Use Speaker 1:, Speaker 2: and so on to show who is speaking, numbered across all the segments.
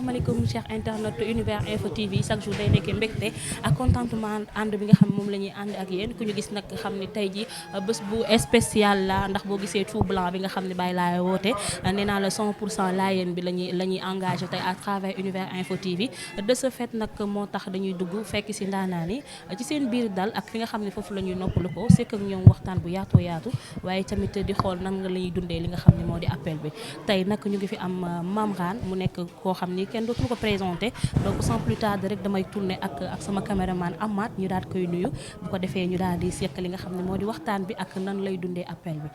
Speaker 1: asalaamaaleykum chers internet Univers Info TV chaque jour day nekkee mbégte ak contentement ànd bi nga xam moom la ñuy ànd ak yéen ku ñu gis nag xam ni tey ji bés bu spécial la ndax boo gisee tout blanc bi nga xam ne Baye Laye woote nee naa la 100% laayeen bi la ñuy engagé tey à travers Univers Info TV de ce fait nag moo tax dañuy dugg fekk si ndaanaan yi ci seen biir dal ak fi nga xam ne foofu la ñuy noppalu ko c'est que ñoom waxtaan bu yaatoo yaatu waaye tamit di xool nan nga la ñuy dundee li nga xam ne moo di appel bi tey nag ñu ngi fi am Mame Rane mu nekk koo xam ni kenn dootu ko présenté donc sans plus tarder rek damay tourner ak sama caméraman Amath ñu daal koy nuyu bu ko defee ñu daal di seq li nga xam ne moo di waxtaan bi ak nan lay dundee appel bi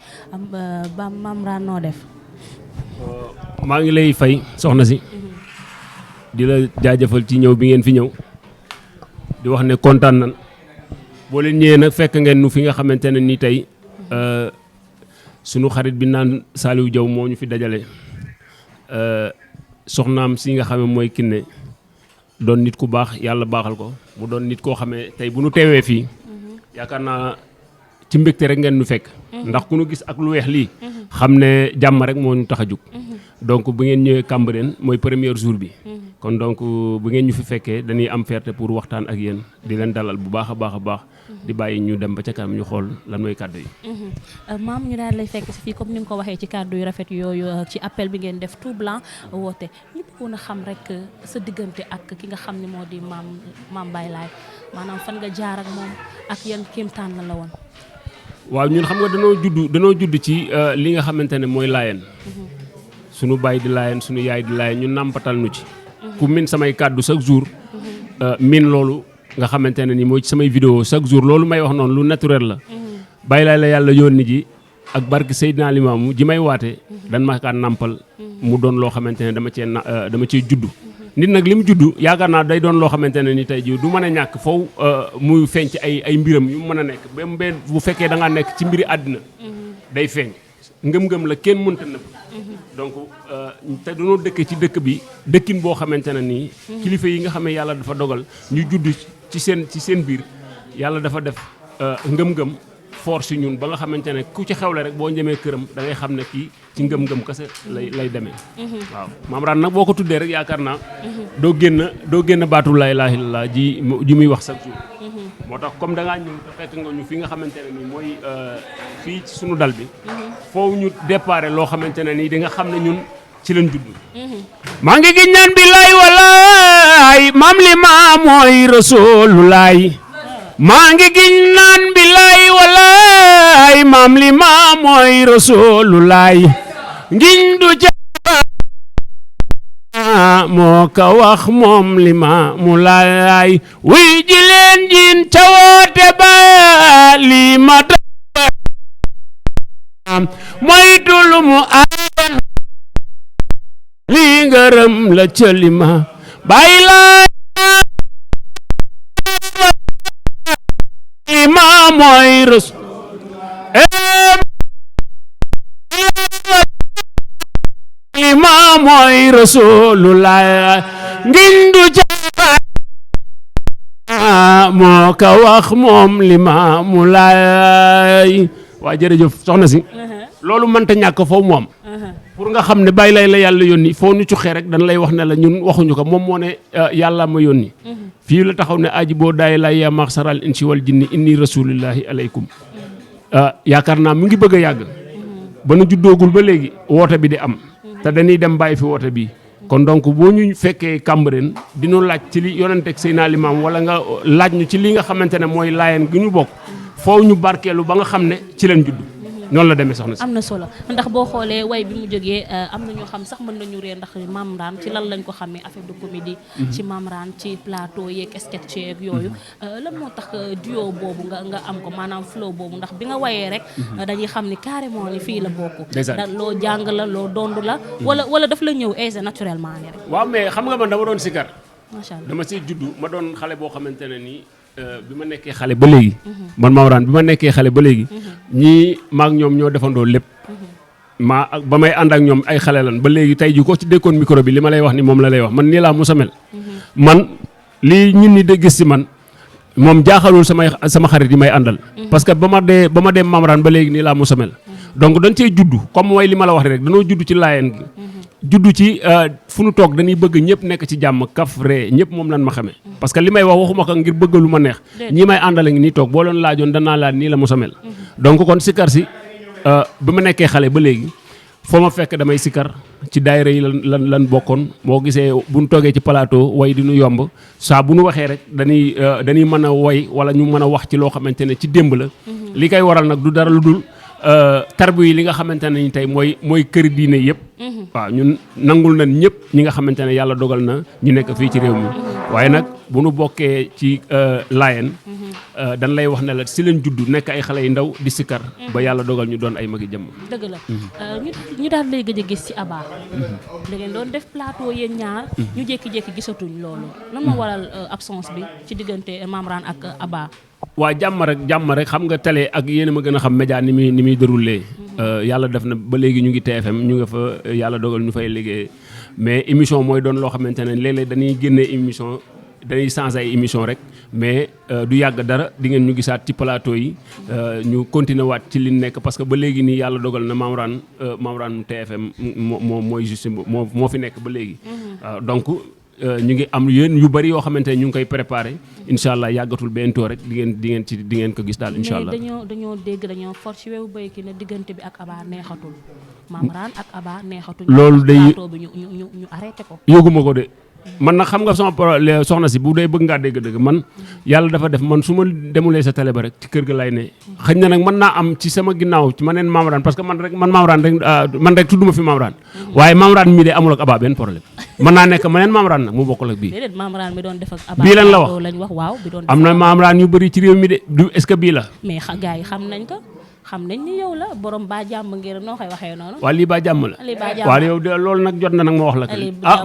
Speaker 1: Mame Rane noo def.
Speaker 2: maa ngi lay fay soxna si. di la jaajëfal ci ñëw bi ngeen fi ñëw. di wax ne kontaan nan boo leen ñëwee nag fekk ngeen nu fi nga xamante ne nii tey sunu xarit bi naan Saliou Diaw moo ñu fi dajale. soxnaam si nga xam ne mooy Kiné doon nit ku baax yàlla baaxal ko mu doon nit koo xamee tey bu nu teewee fii yaakaar naa ci mbégte rek ngeen nu fekk ndax ku nu gis ak lu weex lii xam ne jàmm rek moo ñu tax a jug donc bu ngeen ñëwee Cambérène mooy premier jour bi kon donc bu ngeen ñu fi fekkee dañuy am fierté pour waxtaan ak yéen di leen dalal bu baax a baax a baax di bàyyi ñu dem ba ca kanam ñu xool lan mooy kàddu yi.
Speaker 1: maam ñu daal lay fekk si fii comme ni nga ko waxee ci kàddu yu rafet yooyu ci appel bi ngeen def tout blanc woote ñu bëggoon a xam rek sa diggante ak ki nga xam ne moo di maam Baye Laye maanaam fan nga jaar ak moom ak yan kéemtaan la woon.
Speaker 2: waaw ñun xam nga danoo judd ci li nga xamante ne mooy laayeen sunu baay di laayeen sunu yaay di laayeen ñu nàmpatal nu ci. ku min samay kàddu chaque jour min loolu nga xamante ne ni mooy ci samay vidéo chaque jour loolu may wax noonu lu naturel la Baye Laye la yàlla yónni ji ak barke Seydina Limaamu ji may waate dan ma kaa nàmpal mu doon loo xamante ne dama cee juddu nit nag li mu juddu yaakaar naa day doon loo xamante ne ni tey ji du mën a ñàkk foofu muy feeñ ci ay mbiram yu mën a nekk ba bu fekkee da ngaa nekk ci mbiri àddina day feeñ ngëm-ngëm la kenn mënta nëbb donc te dañoo dëkk ci dëkk bi dëkkin boo xamante ne nii kilifa yi nga xam ne yàlla dafa dogal ñu judd ci seen biir yàlla dafa def ngëm-ngëm force ñun ba nga xamante ne ku ci xewle rek boo njëmee këram da ngay xam ne kii ci ngëm-ngëm kese lay demee waaw Mame Rane nag boo ko tuddee rek yaakaar naa doo génn baatu laa ilaaha illallaah ji muy wax chaque jour moo tax comme da ngaa ñëw te fekk nga ñu fi nga xamante ne nii mooy fii ci sunu dal bi foofu ñu déparé loo xamante ne nii di nga xam ne ñun ci lañ judd maa ngi gi ñaan bi laay walaay maam li maa mooy Rasulullaay maa ngi giñ naan bi laay walaay maam li maa mooy Rasulullaay ngiñ du ca moo ka wax moom li ma mu laay wuy ji leen jiin ca woote ba li ma ta moytul mu aan li ngërëm la ca li ma Baye Laye ma mooy Rasul ma mooy Rasulullah ngindu ca moo ka wax moom li ma mu laay waa jërëjëf soxna si loolu mënta ñàkk foofu moom pour nga xam ne Baye Laye la yàlla yónni foo nu cuxee rek dañ lay wax ne la ñun waxuñu ko moom moo ne yàlla ma yónni fii la taxaw ne aji boo daay lay yaa maxsaral insi wal jinni inni rasulillahi aleykum yaakaar naa mu ngi bëgg a yàgg ba nu juddoogul ba léegi woote bi di am te dañuy dem bàyyi fi woote bi kon donc boo ñu fekkee Cambérène dinu laaj ci li yonenteeg Seydina Limaam wala nga laaj ñu ci li nga xamante ne mooy laayeen gi ñu bokk foofu ñu barkeelu ba nga xam ne ci leen judd noonu la demee soxna si. am
Speaker 1: na solo ndax boo xoolee way bi mu jógee am na ñoo xam sax mën nañu réer ndax Mame Rane ci lan lañ ko xamee affaire de comédie ci Mame Rane ci plateau yeeg sketch yeeg yooyu lan moo tax duo boobu nga am ko maanaam flow boobu ndax bi nga wayee rek dañuy xam ni carrément ni fii la bokk da loo jàng la loo dond la wala daf la ñëw aisé naturellement ni rek
Speaker 2: waaw mais xam nga man dama doon sikar
Speaker 1: macha allah
Speaker 2: dama see juddu ma doon xale boo xamante ne nii bi ma nekkee xale ba léegi man Mame Rane bi ma nekkee xale ba léegi ñii maak ñoom ñoo defandoo lépp ba may ànd ak ñoom ay xale lan ba léegi tey ji ko ci dékkoon micro bi li ma lay wax ni moom la lay wax man nii laa musa mel man lii ñun ñi de gis ci man moom jaaxalul sama xarit yi may àndal parce que ba ma dee Mame Rane ba léegi nii laa musa mel donc dañ cee juddu comme mooy li ma la wax rek danoo juddu ci laayeen gi juddu ci fu nu toog dañuy bëgg ñëpp nekk ci jàmm kaf ree ñëpp moom lan ma xamee parce que li may wax waxuma ko ngir bëgg lu ma neex ñi may àndale ngi nii toog boo leen laajoon danaa laa nii la mos a mel donc kon sikar si bi ma nekkee xale ba léegi foo ma fekk damay sikar ci daayira yi lan bokkoon boo gisee bu ñu toogee ci plateau way di nu yomb saa bu nu waxee rek dañuy mën a way wala ñu mën a wax ci loo xamante ne ci démb la li koy waral nag du dara lu dul tarbu yi li nga xamante ne ni tey mooy këri diine yëpp waaw ñun nangul nañ ñëpp ñi nga xamante ne yàlla dogal na ñu nekk fii ci réew mi waaye nag bu nu bokkee ci laayeen dañ lay wax ne la si leen juddu nekk ay xale yu ndaw di sikar ba yàlla dogal ñu doon ay magi jëmm
Speaker 1: dëgg la ñu daal lay gëj a gis ci Aba da ngeen doon def plateau yéen ñaar ñu jékki-jékki gisatuñ loolu lan moo waral absence bi ci diggante Mame Rane ak Aba
Speaker 2: waa jàmm rek xam nga télé ak yéen ma gën a xam média ni muy déroulé yàlla def na ba léegi ñu ngi TFM ñu nga fa yàlla dogal ñu fay liggéey mais émission mooy doon loo xamante ne léeg-léeg dañuy génnee émission dañuy changé ay émission rek mais du yàgg dara di ngeen ñu gisaat ci plateau yi ñu continuer waat ci li nekk parce que ba léegi nii yàlla dogal na Mame Rane TFM mooy juste moo fi nekk ba léegi waaw donc ñu ngi am yéen yu bari yoo xamante ne ñu ngi koy préparé incha allah yàggatul bientôt rek di ngeen ko gis daal incha allah.
Speaker 1: mais dañoo dégg dañoo for ci wewu béykat ne diggante bi ak Aba neexatul Mame Rane ak Aba neexatul.
Speaker 2: loolu day
Speaker 1: plateau bi ñu arrêté ko.
Speaker 2: yëguma ko de man nag xam nga sama soxna si bu dee bëgg ngaa dégg-dëgg man yàlla dafa def man su ma demulee sa télé ba rek ci kër ga lay ne xëy na nag mën naa am ci sama ginnaaw ci ma neen Mame Rane parce que man Mame Rane rek man rek tudduma fi Mame Rane waaye Mame Rane mii de amul ak Aba benn problème mën naa nekk ma neen Mame Rane nag mu bokkul ak bii.
Speaker 1: déedéet Mame Rane mi doon def ak Aba
Speaker 2: bii lan la wax
Speaker 1: lañ wax waaw bi doon
Speaker 2: am na Mame Rane yu bëri ci réew mi de du est-ce que bii la.
Speaker 1: mais gars yi xam nañ ko. xam nañ ni yow la borom ba jàmm ngir noo koy waxee noonu.
Speaker 2: waaw lii ba jàmm la.
Speaker 1: lii ba jàmm
Speaker 2: waaw yow de loolu nag jot na nag ma wax la ko.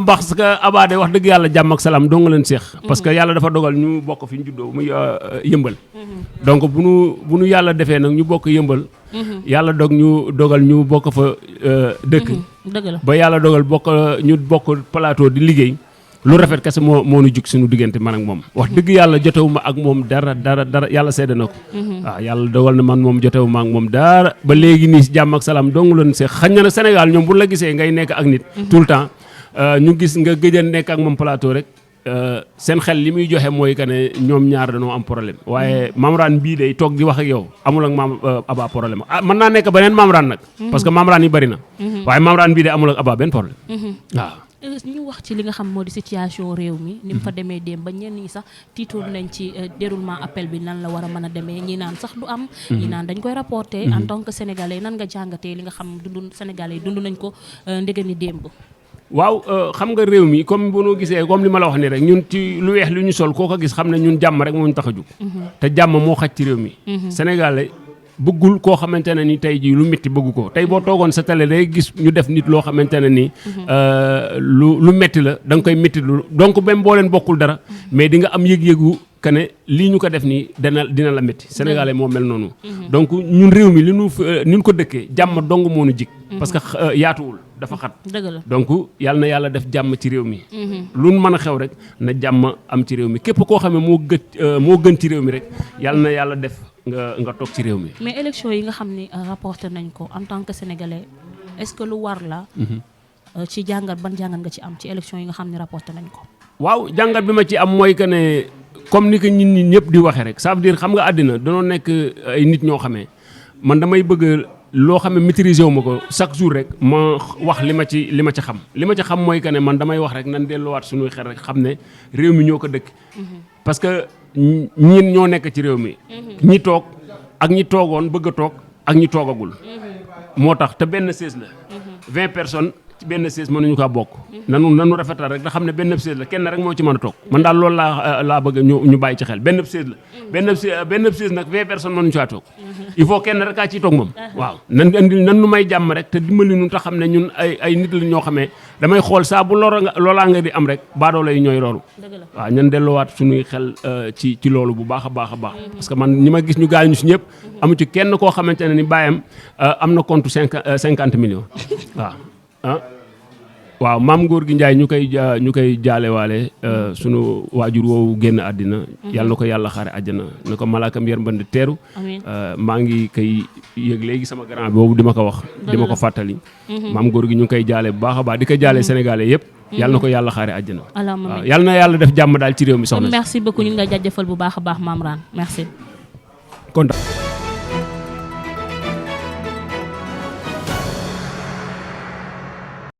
Speaker 2: parce que Aba de wax dëgg yàlla jàmm ak salaam dong leen seex. parce que yàlla dafa dogal ñu bokk fi ñu juddoo muy yëmbal. donc bu nu yàlla defee nag ñu bokk yëmbal. yàlla dogal ñu bokk fa dëkk.
Speaker 1: dëgg la
Speaker 2: ba yàlla dogal ñu bokk plateau di liggéey. lu rafet kese moo nu jug suñu diggante man ak moom wax dëgg yàlla jotewuma ak moom dara yàlla seede na ko waaw yàlla dogal na man moom jotewuma ak moom dara ba léegi nii jàmm ak salaam dong leen see xañ na Sénégal ñoom bu la gisee ngay nekk ak nit tout le temps ñu gis nga gëj a nekk ak moom plateau rek seen xel li muy joxe mooy que ne ñoom ñaar dañoo am problème waaye Mame Rane bii day toog di wax ak yow amul ak Mame Aba problème mën naa nekk beneen Mame Rane nag parce que Mame Rane yi bëri na waaye Mame Rane bii day amul ak Aba benn problème waaw
Speaker 1: ñu wax ci li nga xam moo di situation réew mi ni mu fa demee démb ba ñenn ñi sax tiitoon nañ ci déroulement appel bi nan la war a mën a demee ñi naan sax du am ñi naan dañ koy rapporter en tant que sénégalais nan nga jàngatee li nga xam sénégalais dund nañ ko ndegani démb
Speaker 2: waaw xam nga réew mi comme bu noo gisee comme li ma la wax ni rek ñun ci lu weex lu ñu sol koo ko gis xam ne ñun jàmm rek moo ñu tax a jug te jàmm moo xaj ci réew mi sénégalais bëggul koo xamante ne ni tey jii lu métti bëggu ko tey boo toogoon sa télé day gis ñu def nit loo xamante ne ni lu métti la da nga koy métti lu donc même boo leen bokkul dara mais di nga am yëg-yëgu que ne lii ñu ko def nii dina la métti sénégalais moo mel noonu donc ñun réew mi li ñu ko dëkkee jàmm dong moo nu jig parce que yaatuwul dafa xat
Speaker 1: dëgg la
Speaker 2: donc yàlla na yàlla def jàmm ci réew mi lu mën a xew rek na jàmm am ci réew mi képp koo xam ne moo gën ci réew mi rek yàlla na yàlla def nga toog ci réew mi.
Speaker 1: mais élection yi nga xam ni rapporté nañ ko en tant que sénégalais est-ce que lu war la. ci jàngat ban jàngat nga ci am ci élection yi nga xam ne rapporté nañ ko.
Speaker 2: waaw jàngat bi ma ci am mooy que ne comme ni ko ñun ñi ñëpp di waxee rek ça veut dire xam nga àddina danoo nekk ay nit ñoo xamee man damay bëgg loo xam ne maîtriser wu ma ko chaque jour rek ma wax li ma ci xam li ma ci xam mooy que ne man damay wax rek nan delluwaat suñuy xel rek xam ne réew mi ñoo ko dëkk. parce que ñin ñoo nekk ci réew mi. ñi toog ak ñi toogoon bëgg a toog ak ñi toogagul. moo tax te benn siège la. 20 personnes ci benn siège mënuñu kaa bokk. nanu rafetal rek da xam ne benn siège la kenn rek moo ci mën a toog man daal loolu laa bëgg ñu bàyyi ci xel benn siège la. benn siège nag 20 personnes mënuñu caa toog. il faut kenn rek kaa ciy toog moom. waaw nan nu may jàmm rek te dimbali nu te xam ne ñun ay nit la ñoo xamee damay xool saa bu loolaa nga di am rek baadoo lay ñooy loolu. waaw ñun delloowaat suñuy xel ci loolu bu baax a baax a baax. parce que man ñi ma gis ñu gaañu si ñëpp amu ci kenn koo xamante ne ni bàyyam am na compte 50 millions waaw waaw maam Ngor gi Njaay ñu koy jaalewaale sunu waajur woowu génn àddina yàlla na ko yàlla xaare àjjana na ko malaakam yërmande teeru maa ngi koy yëg léegi sama grand bi boobu di ma ko wax di ma ko fàttali maam Ngor gi ñu ngi koy jaale bu baax a baax di ko jaale sénégalais yëpp yàlla na ko yàlla xaare àjjana waaw yàlla na yàlla def jàmm daal ci réew mi soxna
Speaker 1: merci beaucoup ñu ngi lay jaajëfal bu baax a baax Mame Rane merci
Speaker 2: kontaan